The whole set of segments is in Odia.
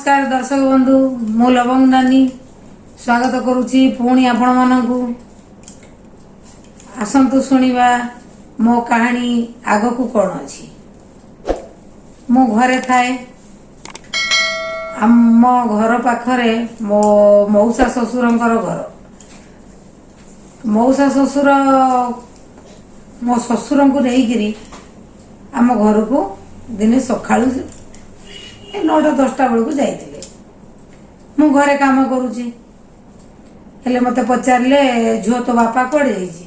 ନମସ୍କାର ଦର୍ଶକ ବନ୍ଧୁ, ମୁଁ ଲବଙ୍ଗ ନାନୀ ସ୍ୱାଗତ କରୁଛି ପୁଣି ଆପଣମାନଙ୍କୁ। ଆସନ୍ତୁ ଶୁଣିବା ମୋ କାହାଣୀ ଆଗକୁ କ'ଣ ଅଛି। ମୁଁ ଘରେ ଥାଏ। ଆମ ଘର ପାଖରେ ମୋ ମଉସା ଶ୍ୱଶୁରଙ୍କର ଘର। ମଉସା ଶ୍ୱଶୁର ମୋ ଶ୍ୱଶୁରଙ୍କୁ ନେଇକିରି ଆମ ଘରକୁ ଦିନେ ସକାଳୁ ଏ 9ଟା 10ଟା ବେଳକୁ ଯାଇଥିଲେ। ମୁଁ ଘରେ କାମ କରୁଛି। ହେଲେ ମୋତେ ପଚାରିଲେ, "ଝିଅ, ତୋ ବାପା କୁଆଡ଼େ ଯାଇଛି?"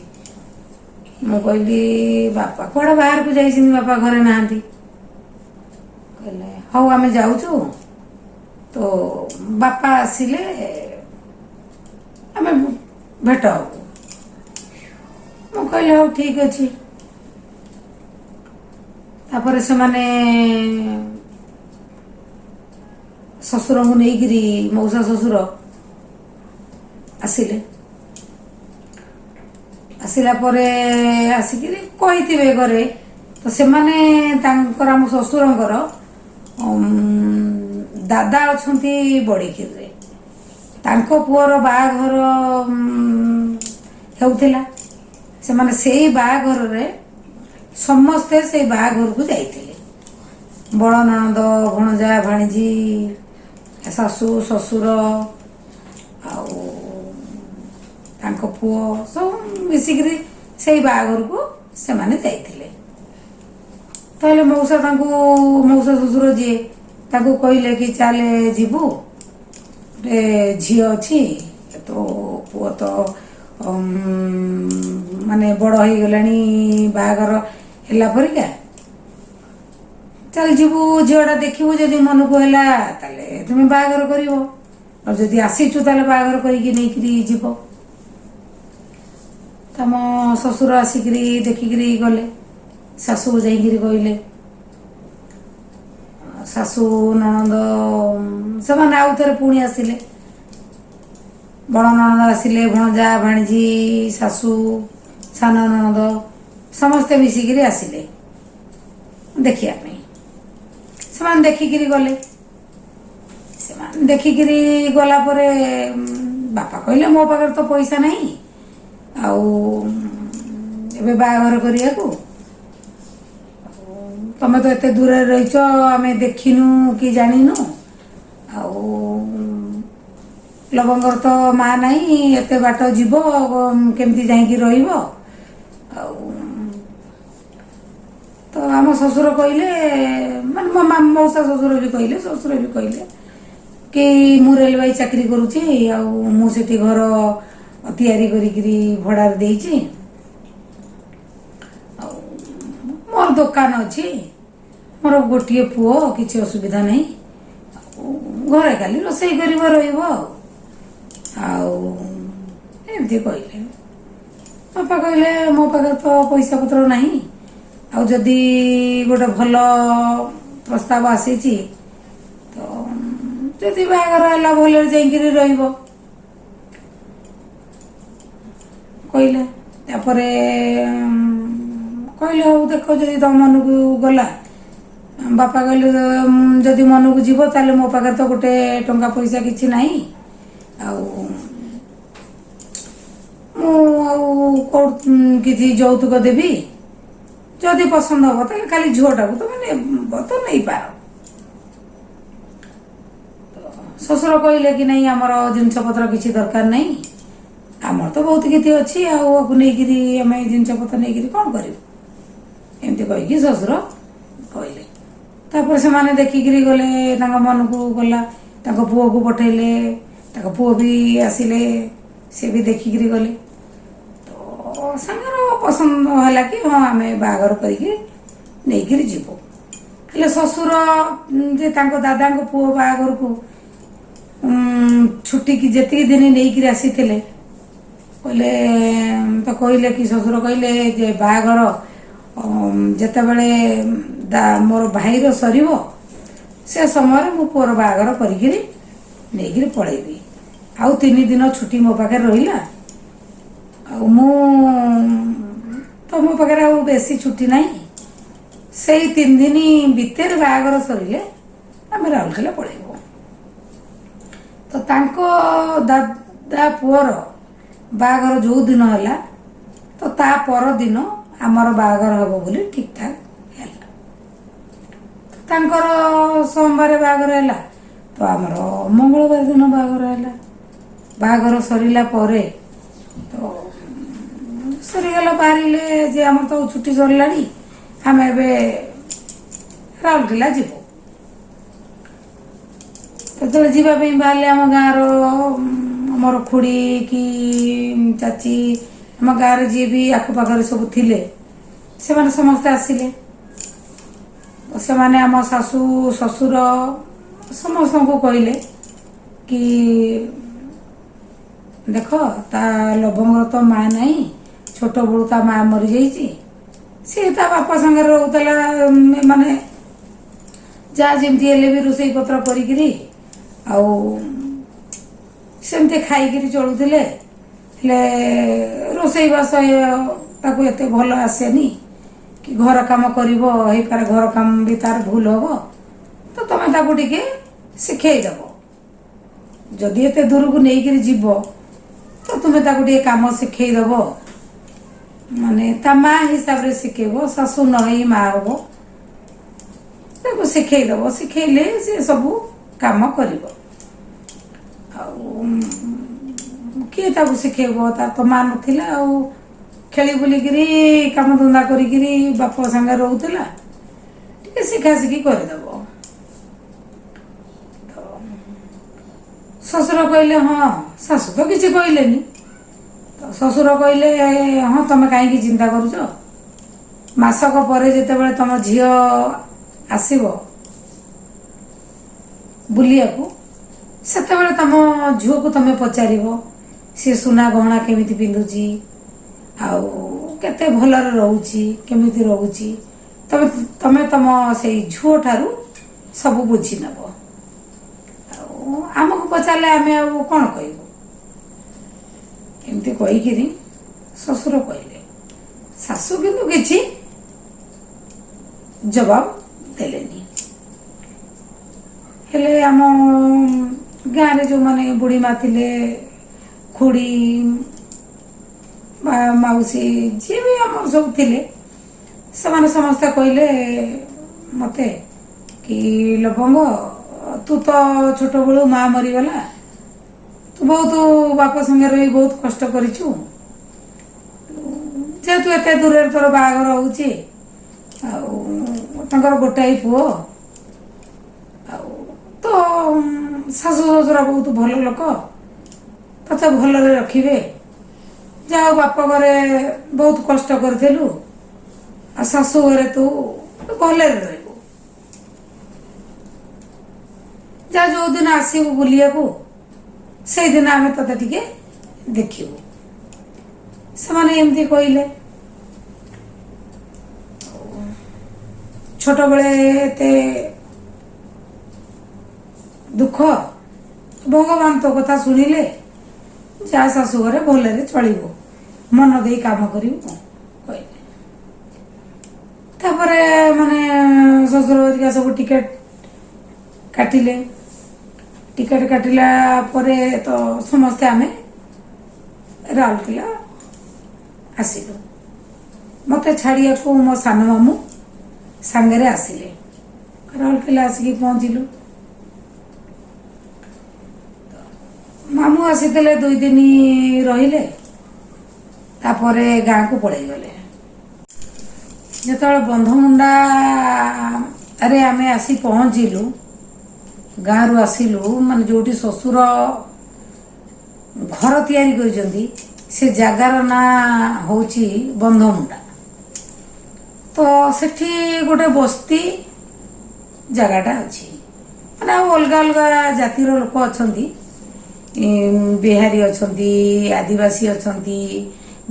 ମୁଁ କହିଲି, "ବାପା କୁଆଡ଼େ ବାହାରକୁ ଯାଇଛନ୍ତି, ବାପା ଘରେ ନାହାନ୍ତି।" କହିଲେ, "ହଉ, ଆମେ ଯାଉଛୁ ତ, ବାପା ଆସିଲେ ଆମେ ଭେଟ ହବୁ।" ମୁଁ କହିଲି, "ହଉ, ଠିକ ଅଛି।" ତାପରେ ସେମାନେ ଶ୍ୱଶୁରଙ୍କୁ ନେଇକିରି ମଉସା ଶ୍ୱଶୁର ଆସିଲେ। ଆସିଲା ପରେ ଆସିକିରି କହିଥିବେ ଘରେ ତ, ସେମାନେ ତାଙ୍କର ଆମ ଶ୍ୱଶୁରଙ୍କର ଦାଦା ଅଛନ୍ତି ବଡ଼ିଖିରରେ, ତାଙ୍କ ପୁଅର ବାହାଘର ହେଉଥିଲା। ସେମାନେ ସେଇ ବାହାଘରରେ ସମସ୍ତେ ସେଇ ବାହାଘରକୁ ଯାଇଥିଲେ। ବଡ଼ ନଣନ୍ଦ, ଭଣଜା, ଭାଣିଜୀ, ଶାଶୁ, ଶ୍ୱଶୁର ଆଉ ତାଙ୍କ ପୁଅ ସବୁ ମିଶିକିରି ସେଇ ବାହାଘରକୁ ସେମାନେ ଯାଇଥିଲେ। ତାହେଲେ ମଉସା ତାଙ୍କୁ, ମଉସା ଶ୍ୱଶୁର ଯିଏ, ତାଙ୍କୁ କହିଲେ କି ଚାଲେ ଯିବୁ, ଗୋଟେ ଝିଅ ଅଛି, ତୋ ପୁଅ ତ ମାନେ ବଡ଼ ହେଇଗଲାଣି, ବାହାଘର ହେଲା ପରିକା, ଚାଲ ଯିବୁ, ଝିଅଟା ଦେଖିବୁ, ଯଦି ମନକୁ ହେଲା ତାହେଲେ ତୁମେ ବାହାଘର କରିବ, ଆଉ ଯଦି ଆସିଛୁ ତାହେଲେ ବାହାଘର କରିକି ନେଇକିରି ଯିବ। ତମ ଶ୍ୱଶୁର ଆସିକିରି ଦେଖିକିରି ଗଲେ। ଶାଶୁ ଯାଇକିରି କହିଲେ। ଶାଶୁ, ନଣନ୍ଦ ସେମାନେ ଆଉ ଥରେ ପୁଣି ଆସିଲେ। ବଡ଼ ନଣନ୍ଦ ଆସିଲେ, ଭଣଜା, ଭାଣିଜୀ, ଶାଶୁ, ସାନ ନଣନ୍ଦ ସମସ୍ତେ ମିଶିକିରି ଆସିଲେ ଦେଖିବା ପାଇଁ। ସେମାନେ ଦେଖିକିରି ଗଲେ। ସେମାନେ ଦେଖିକିରି ଗଲା ପରେ ବାପା କହିଲେ, "ମୋ ପାଖରେ ତ ପଇସା ନାହିଁ ଆଉ ଏବେ ବାହାଘର କରିବାକୁ। ତମେ ତ ଏତେ ଦୂରରେ ରହିଛ, ଆମେ ଦେଖିନୁ କି ଜାଣିନୁ। ଆଉ ଲବଙ୍ଗର ତ ମା ନାହିଁ, ଏତେ ବାଟ ଯିବ, କେମିତି ଯାଇକି ରହିବ?" ଆଉ ତ ଆମ ଶ୍ୱଶୁର କହିଲେ, ମାନେ ମୋ ମଉସା ଶ୍ୱଶୁର ବି କହିଲେ, ଶ୍ୱଶୁର ବି କହିଲେ କି ମୁଁ ରେଲବାଇ ଚାକିରି କରୁଛି ଆଉ ମୁଁ ସେଠି ଘର ତିଆରି କରିକିରି ଭଡ଼ାରେ ଦେଇଛି ଆଉ ମୋର ଦୋକାନ ଅଛି, ମୋର ଗୋଟିଏ ପୁଅ, କିଛି ଅସୁବିଧା ନାହିଁ, ଆଉ ଘରେ ଖାଲି ରୋଷେଇ କରିବ, ରହିବ। ଆଉ ଆଉ ଏମିତି କହିଲେ। ବାପା କହିଲେ, "ମୋ ପାଖରେ ତ ପଇସା ପତ୍ର ନାହିଁ, ଆଉ ଯଦି ଗୋଟେ ଭଲ ପ୍ରସ୍ତାବ ଆସିଛି ତ ଯଦି ବାହାଘର ହେଲା ଭଲରେ ଯାଇକିରି ରହିବ," କହିଲେ। ତାପରେ କହିଲେ, "ହଉ, ଦେଖ, ଯଦି ତମ ମନକୁ ଗଲା।" ବାପା କହିଲେ, "ଯଦି ମନକୁ ଯିବ ତାହେଲେ ମୋ ପାଖରେ ତ ଗୋଟେ ଟଙ୍କା ପଇସା କିଛି ନାହିଁ, ଆଉ ମୁଁ ଆଉ କୋଉଠୁ କିଛି ଯୌତୁକ ଦେବି? ଯଦି ପସନ୍ଦ ହବ ତାହେଲେ ଖାଲି ଝିଅଟାକୁ ତମେ ନେବ ତ ନେଇପାର।" ଶ୍ୱଶୁର କହିଲେ କି ନାଇଁ, ଆମର ଜିନିଷ ପତ୍ର କିଛି ଦରକାର ନାହିଁ, ଆମର ତ ବହୁତ କିଛି ଅଛି, ଆଉ ଆକୁ ନେଇକିରି ଆମେ ଜିନିଷ ପତ୍ର ନେଇକିରି କଣ କରିବୁ? ଏମିତି କହିକି ଶ୍ୱଶୁର କହିଲେ। ତାପରେ ସେମାନେ ଦେଖିକିରି ଗଲେ, ତାଙ୍କ ମନକୁ ଗଲା, ତାଙ୍କ ପୁଅକୁ ପଠେଇଲେ। ତାଙ୍କ ପୁଅ ବି ଆସିଲେ, ସେ ବି ଦେଖିକିରି ଗଲେ। ତ ସାଙ୍ଗର ପସନ୍ଦ ହେଲା କି ହଁ, ଆମେ ବାହାଘର କରିକି ନେଇକିରି ଯିବୁ। ହେଲେ ଶ୍ୱଶୁର ଯେ ତାଙ୍କ ଦାଦାଙ୍କ ପୁଅ ବାହାଘରକୁ ଛୁଟିକି ଯେତିକି ଦିନ ନେଇକିରି ଆସିଥିଲେ, କହିଲେ ତ, କହିଲେ କି ଶ୍ୱଶୁର କହିଲେ ଯେ ବାହାଘର ଯେତେବେଳେ ମୋର ଭାଇର ସରିବ, ସେ ସମୟରେ ମୁଁ ପୁଅର ବାହାଘର କରିକିରି ନେଇକିରି ପଳେଇବି। ଆଉ 3 ଦିନ ଛୁଟି ମୋ ପାଖରେ ରହିଲା, ଆଉ ମୁଁ ତ ମୋ ପାଖରେ ଆଉ ବେଶୀ ଛୁଟି ନାହିଁ। ସେଇ 3 ଦିନ ଭିତରେ ବାହାଘର ସରିଲେ ଆମେ ରାଉରକେଲା ପଳେଇବୁ। ତ ତାଙ୍କ ଦାଦା ପୁଅର ବାହାଘର ଯୋଉ ଦିନ ହେଲା, ତ ତା ପରଦିନ ଆମର ବାହାଘର ହବ ବୋଲି ଠିକ ଠାକ ହେଲା। ତାଙ୍କର ସୋମବାର ବାହାଘର ହେଲା, ତ ଆମର ମଙ୍ଗଳବାର ଦିନ ବାହାଘର ହେଲା। ବାହାଘର ସରିଲା ପରେ ତ ସରିଗଲା, ବାହାରିଲେ ଯେ ଆମର ତ ଛୁଟି ସରିଲାଣି, ଆମେ ଏବେ ରାଉରକେଲା ଯିବୁ। ଯେତେବେଳେ ଯିବା ପାଇଁ ବାହାରିଲେ, ଆମ ଗାଁର ଆମର ଖୁଡ଼ି କି ଚାଚୀ, ଆମ ଗାଁରେ ଯିଏ ବି ଆଖପାଖରେ ସବୁ ଥିଲେ, ସେମାନେ ସମସ୍ତେ ଆସିଲେ। ସେମାନେ ଆମ ଶାଶୁ ଶ୍ୱଶୁର ସମସ୍ତଙ୍କୁ କହିଲେ କି ଦେଖ, ତା ଲବଙ୍ଗର ତ ମା ନାହିଁ, ଛୋଟ ବେଳୁ ତା ମା ମରିଯାଇଛି। ସିଏ ତା ବାପା ସାଙ୍ଗରେ ରହୁଥିଲା। ମାନେ ଯାହା ଯେମିତି ହେଲେ ବି ରୋଷେଇ ପତ୍ର କରିକିରି ଆଉ ସେମିତି ଖାଇକିରି ଚଳୁଥିଲେ। ହେଲେ ରୋଷେଇବାସ ତାକୁ ଏତେ ଭଲ ଆସେନି କି ଘର କାମ କରିବ। ହେଇପାରେ ଘର କାମ ବି ତାର ଭୁଲ ହବ, ତ ତମେ ତାକୁ ଟିକେ ଶିଖେଇ ଦବ। ଯଦି ଏତେ ଦୂରକୁ ନେଇକିରି ଯିବ, ତ ତୁମେ ତାକୁ ଟିକେ କାମ ଶିଖେଇ ଦବ, ମାନେ ତା ମା ହିସାବରେ ଶିଖେଇବ। ଶାଶୁ ନ ହେଇ ମା ହବ, ତାକୁ ଶିଖେଇ ଦବ। ଶିଖେଇଲେ ସେ ସବୁ କାମ କରିବ। ଆଉ କିଏ ତାକୁ ଶିଖେଇବ? ତାର ତ ମା ନଥିଲା, ଆଉ ଖେଳି ବୁଲିକିରି କାମ ଧନ୍ଦା କରିକିରି ବାପ ସାଙ୍ଗରେ ରହୁଥିଲା। ଟିକେ ଶିଖା ଶିଖି କରିଦବ। ତ ଶ୍ୱଶୁର କହିଲେ ହଁ। ଶାଶୁ ତ କିଛି କହିଲେନି। ତ ଶ୍ୱଶୁର କହିଲେ, ହଁ, ତମେ କାହିଁକି ଚିନ୍ତା କରୁଛ? ମାସକ ପରେ ଯେତେବେଳେ ତମ ଝିଅ ଆସିବ ବୁଲିବାକୁ, ସେତେବେଳେ ତମ ଝିଅକୁ ତମେ ପଚାରିବ, ସିଏ ସୁନା ଗହଣା କେମିତି ପିନ୍ଧୁଛି ଆଉ କେତେ ଭଲରେ ରହୁଛି, କେମିତି ରହୁଛି। ତମେ ତମେ ତମ ସେଇ ଝିଅ ଠାରୁ ସବୁ ବୁଝି ନେବ। ଆଉ ଆମକୁ ପଚାରିଲେ ଆମେ ଆଉ କଣ କହିବୁ? ଏମିତି କହିକିରି ଶ୍ୱଶୁର କହିଲେ। ଶାଶୁ କିନ୍ତୁ କିଛି ଜବାବ ଦେଲେନି। ହେଲେ ଆମ ଗାଁରେ ଯୋଉମାନେ ବୁଢ଼ୀ ମା ଥିଲେ, ଖୁଡ଼ି ବା ମାଉସୀ, ଯିଏ ବି ଆମର ସବୁ ଥିଲେ, ସେମାନେ ସମସ୍ତେ କହିଲେ ମତେ କି ଲବଙ୍ଗ, ତୁ ତ ଛୋଟବେଳୁ ମା ମରିଗଲା, ତୁ ବହୁତ ବାପ ସାଙ୍ଗରେ ରହି ବହୁତ କଷ୍ଟ କରିଛୁ। ଯେହେତୁ ଏତେ ଦୂରରେ ତୋର ବାହାଘର ହଉଛି, ଆଉ ତାଙ୍କର ଗୋଟାଏ ପୁଅ, ଆଉ ତ ଶାଶୁ ଶ୍ୱଶୁର ବହୁତ ଭଲ ଲୋକ, ତତେ ଭଲରେ ରଖିବେ। ଯାହା ହଉ, ବାପ ଘରେ ବହୁତ କଷ୍ଟ କରିଥିଲୁ, ଆଉ ଶାଶୁ ଘରେ ତୁ ଭଲରେ ରହିବୁ। ଯାହା ଯୋଉଦିନ ଆସିବୁ ବୁଲିବାକୁ, ସେଇଦିନ ଆମେ ତତେ ଟିକେ ଦେଖିବୁ। ସେମାନେ ଏମିତି କହିଲେ। ଛୋଟବେଳେ ଏତେ ଦୁଃଖ, ଭଗବାନ ତୋ କଥା ଶୁଣିଲେ। ଯା, ଶାଶୁ ଘରେ ଭଲରେ ଚଳିବୁ, ମନ ଦେଇ କାମ କରିବୁ, କହିଲେ। ତାପରେ ମାନେ ଶ୍ୱଶୁର ହେରିକା ସବୁ ଟିକେଟ କାଟିଲେ। ଟିକେଟ କାଟିଲା ପରେ ତ ସମସ୍ତେ ଆମେ ରାଉରକେଲା ଆସିଲୁ। ମତେ ଛାଡ଼ିବାକୁ ମୋ ସାନ ମାମୁଁ ସାଙ୍ଗରେ ଆସିଲେ। ରାଉରକେଲା ଆସିକି ପହଞ୍ଚିଲୁ। ମାମୁଁ ଆସିଥିଲେ, 2 ଦିନ ରହିଲେ, ତାପରେ ଗାଁକୁ ପଳେଇଗଲେ। ଯେତେବେଳେ ବନ୍ଧମୁଣ୍ଡାରେ ଆମେ ଆସି ପହଞ୍ଚିଲୁ, ଗାଁରୁ ଆସିଲୁ, ମାନେ ଯୋଉଠି ଶ୍ୱଶୁର ଘର ତିଆରି କରିଛନ୍ତି, ସେ ଜାଗାର ନାଁ ହଉଛି ବନ୍ଧମୁଣ୍ଡା। ତ ସେଠି ଗୋଟେ ବସ୍ତି ଜାଗାଟା ଅଛି, ମାନେ ଆଉ ଅଲଗା ଅଲଗା ଜାତିର ଲୋକ ଅଛନ୍ତି। ବିହାରୀ ଅଛନ୍ତି, ଆଦିବାସୀ ଅଛନ୍ତି,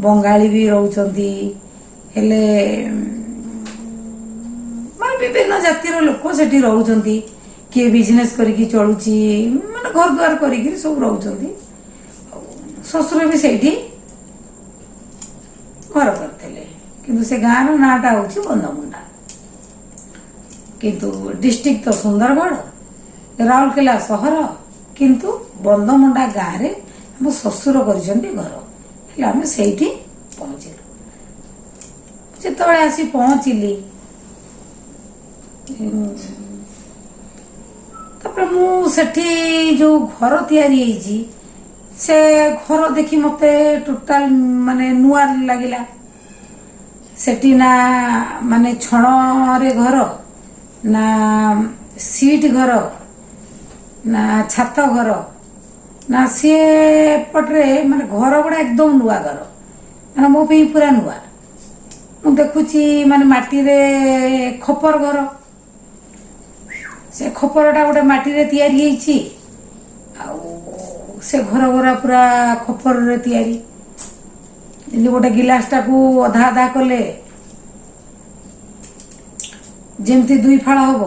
ବଙ୍ଗାଳୀ ବି ରହୁଛନ୍ତି। ହେଲେ ମାନେ ବିଭିନ୍ନ ଜାତିର ଲୋକ ସେଠି ରହୁଛନ୍ତି। କିଏ ବିଜନେସ କରିକି ଚଳୁଛି, ମାନେ ଘର ଦ୍ୱାର କରିକି ସବୁ ରହୁଛନ୍ତି। ଆଉ ଶ୍ୱଶୁର ବି ସେଇଠି ଘର କରିଥିଲେ। କିନ୍ତୁ ସେ ଗାଁର ନାଁଟା ହଉଛି ବନ୍ଧମୁଣ୍ଡା, କିନ୍ତୁ ଡିଷ୍ଟ୍ରିକ୍ଟ ତ ସୁନ୍ଦରଗଡ଼, ରାଉରକେଲା ସହର। କିନ୍ତୁ ବନ୍ଧମୁଣ୍ଡା ଗାଁରେ ଆମ ଶ୍ୱଶୁର କରିଛନ୍ତି ଘର। ହେଲେ ଆମେ ସେଇଠି ପହଞ୍ଚିଲୁ। ଯେତେବେଳେ ଆସି ପହଞ୍ଚିଲି, ତାପରେ ମୁଁ ସେଠି ଯୋଉ ଘର ତିଆରି ହେଇଛି, ସେ ଘର ଦେଖି ମତେ ଟୋଟାଲ ମାନେ ନୂଆ ଲାଗିଲା। ସେଠି ନା ମାନେ ଛଣରେ ଘର, ନା ସିଟ୍ ଘର, ନା ଛାତ ଘର, ନା ସିଏ ଏପଟରେ ମାନେ ଘର ଗୁଡା ଏକଦମ ନୂଆ ଘର, ମାନେ ମୋ ପାଇଁ ପୁରା ନୂଆ। ମୁଁ ଦେଖୁଛି ମାନେ ମାଟିରେ ଖପର ଘର, ସେ ଖପରଟା ଗୋଟେ ମାଟିରେ ତିଆରି ହେଇଛି, ଆଉ ସେ ଘର ଗୁରା ପୁରା ଖପରରେ ତିଆରି। ଯେମିତି ଗୋଟେ ଗିଲାସଟାକୁ ଅଧା ଅଧା କଲେ ଯେମିତି ଦୁଇ ଫାଳ ହବ,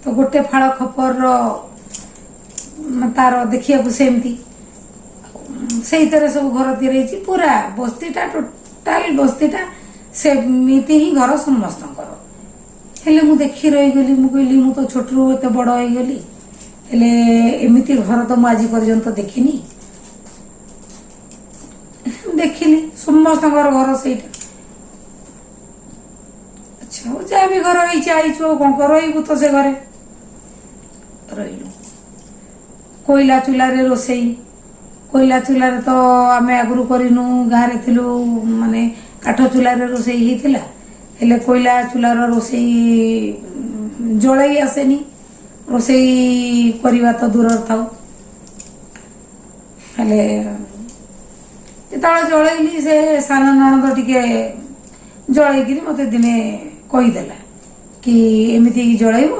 ତ ଗୋଟେ ଫାଳ ଖପରର ତାର ଦେଖିବାକୁ ସେମିତି, ସେଇଥିରେ ସବୁ ଘର ତିଆରି ହେଇଛି। ପୁରା ବସ୍ତିଟା, ଟୋଟାଲ ବସ୍ତିଟା ସେମିତି ହିଁ ଘର ସମସ୍ତଙ୍କର। ହେଲେ ମୁଁ ଦେଖି ରହିଗଲି। ମୁଁ କହିଲି, ମୁଁ ତ ଛୋଟରୁ ଏତେ ବଡ ହେଇଗଲି, ହେଲେ ଏମିତି ଘର ତ ମୁଁ ଆଜି ପର୍ଯ୍ୟନ୍ତ ଦେଖିନି। ଦେଖିଲି ସମସ୍ତଙ୍କର ଘର ସେଇଟା। ଆଚ୍ଛା ହଉ, ଯାହା ବି ଘର ହେଇଛି, ଆଇଛୁ, ଆଉ କଣ ରହିବୁ ତ ସେ ଘରେ ରହିଲୁ। କୋଇଲା ଚୁଲାରେ ରୋଷେଇ। କୋଇଲା ଚୁଲାରେ ତ ଆମେ ଆଗରୁ କରିନୁ, ଗାଁରେ ଥିଲୁ, ମାନେ କାଠ ଚୁଲାରେ ରୋଷେଇ ହେଇଥିଲା। ହେଲେ କୋଇଲା ଚୁଲାର ରୋଷେଇ ଜଳେଇ ଆସେନି, ରୋଷେଇ କରିବା ତ ଦୂରରେ ଥାଉ। ହେଲେ ଯେତେବେଳେ ଜଳେଇଲି, ସେ ସାନ ନଣନ୍ଦ ଟିକେ ଜଳେଇକିରି ମତେ ଦିନେ କହିଦେଲା କି ଏମିତି ଜଳେଇବ,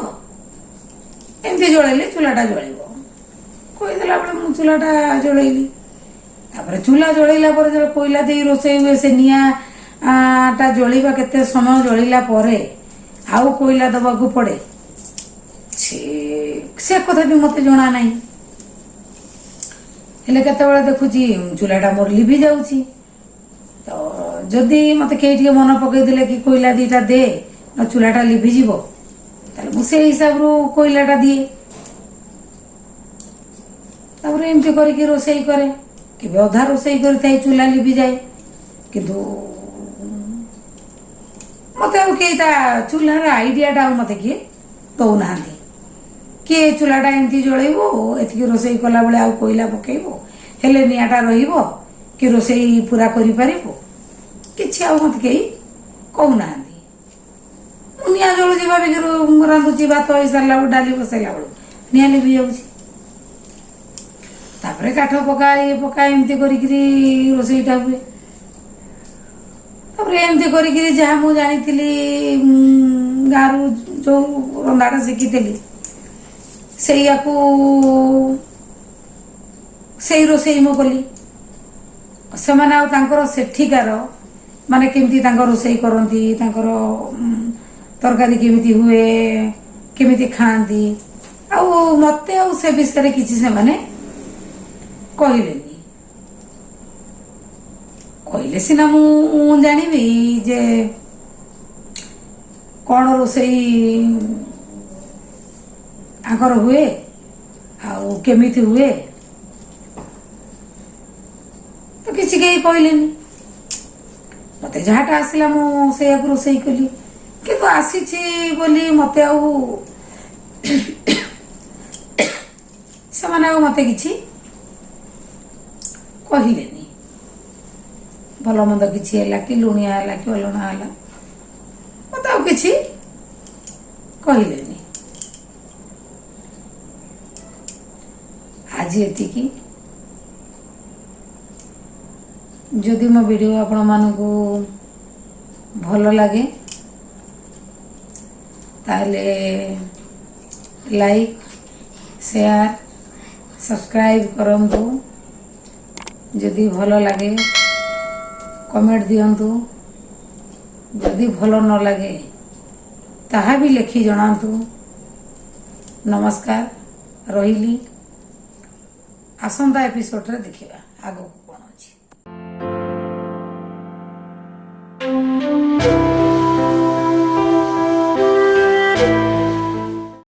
ଏମିତି ଜଳେଇଲେ ଚୁଲାଟା ଜଳିବ। କହିଦେଲା ବେଳେ ମୁଁ ଚୁଲାଟା ଜଳେଇଲି। ତାପରେ ଚୁଲା ଜଳେଇଲା ପରେ ଯେତେବେଳେ କୋଇଲା ଦେଇ ରୋଷେଇ ହୁଏ, ସେ ନିଆଁ ଟା ଜଳିବା କେତେ ସମୟ ଜଳିଲା ପରେ ଆଉ କୋଇଲା ଦବାକୁ ପଡେ, ସେ କଥା ବି ମତେ ଜଣା ନାହିଁ। ହେଲେ କେତେବେଳେ ଦେଖୁଛି ଚୁଲାଟା ମୋର ଲିଭି ଯାଉଛି। ତ ଯଦି ମତେ କେହି ଟିକେ ମନେ ପକେଇଦେଲେ କି କୋଇଲା ଦିଟା ଦେ ନା ଚୁଲାଟା ଲିଭିଯିବ, ତାହେଲେ ମୁଁ ସେଇ ହିସାବରୁ କୋଇଲାଟା ଦିଏ। ତାପରେ ଏମିତି କରିକି ରୋଷେଇ କରେ। କେବେ ଅଧା ରୋଷେଇ କରିଥାଏ, ଚୁଲା ଲିଭିଯାଏ। କିନ୍ତୁ ମତେ ଆଉ କେହି ତା ଚୁଲାର ଆଇଡିଆଟା ଆଉ ମତେ କିଏ ଦଉନାହାନ୍ତି। କିଏ ଚୁଲାଟା ଏମିତି ଜଳେଇବ, ଏତିକି ରୋଷେଇ କଲା ବେଳେ ଆଉ କୋଇଲା ପକେଇବ, ହେଲେ ନିଆଁଟା ରହିବ କି ରୋଷେଇ ପୁରା କରିପାରିବ, କିଛି ଆଉ ମତେ କେହି କହୁନାହାନ୍ତି। ମୁଁ ନିଆଁ ଜଳୁଛି ଭାବିକି ରାନ୍ଧୁଛି, ଭାତ ହେଇସାରିଲା ବେଳକୁ, ଡାଲି ବସେଇଲା ବେଳକୁ ନିଆଁ ଲିଭି ଯାଉଛି। ତାପରେ କାଠ ପକା, ଇଏ ପକା, ଏମିତି କରିକିରି ରୋଷେଇଟା ହୁଏ। ତାପରେ ଏମିତି କରିକିରି ଯାହା ମୁଁ ଜାଣିଥିଲି, ଗାଁରୁ ଯୋଉ ରନ୍ଧାଟା ଶିଖିଥିଲି, ସେଇଆକୁ ସେଇ ରୋଷେଇ ମୁଁ କଲି। ସେମାନେ ଆଉ ତାଙ୍କର ସେଠିକାର ମାନେ କେମିତି ତାଙ୍କ ରୋଷେଇ କରନ୍ତି, ତାଙ୍କର ତରକାରୀ କେମିତି ହୁଏ, କେମିତି ଖାଆନ୍ତି, ଆଉ ମତେ ଆଉ ସେ ବିଷୟରେ କିଛି ସେମାନେ କହିଲେନି। କହିଲେ ସିନା ମୁଁ ଜାଣିବି ଯେ କଣ ରୋଷେଇ ଆଙ୍କର ହୁଏ ଆଉ କେମିତି ହୁଏ। ତ କିଛି କେହି କହିଲେନି। ମତେ ଯାହାଟା ଆସିଲା, ମୁଁ ସେଇଆକୁ ରୋଷେଇ କଲି। କିନ୍ତୁ ଆସିଛି ବୋଲି ମତେ ଆଉ ସେମାନେ ଆଉ ମତେ କିଛି କହିଲେନି। ଭଲ ମନ୍ଦ କିଛି ହେଲା କି ଲୁଣିଆ ହେଲା କି ଅଲଣା ହେଲା, ମତେ ଆଉ କିଛି କହିଲେନି। ଆଜି ଏତିକି। ଯଦି ମୋ ଭିଡ଼ିଓ ଆପଣମାନଙ୍କୁ ଭଲ ଲାଗେ, ତାହେଲେ ଲାଇକ୍, ସେୟାର, ସବସ୍କ୍ରାଇବ କରନ୍ତୁ। ଯଦି ଭଲ ଲାଗେ, କମେଣ୍ଟ ଦିଅନ୍ତୁ। ଯଦି ଭଲ ନ ଲାଗେ, ତାହା ବି ଲେଖି ଜଣାନ୍ତୁ। ନମସ୍କାର, ରହିଲି। ଆସନ୍ତା ଏପିସୋଡରେ ଦେଖିବା ଆଗକୁ କ'ଣ ଅଛି।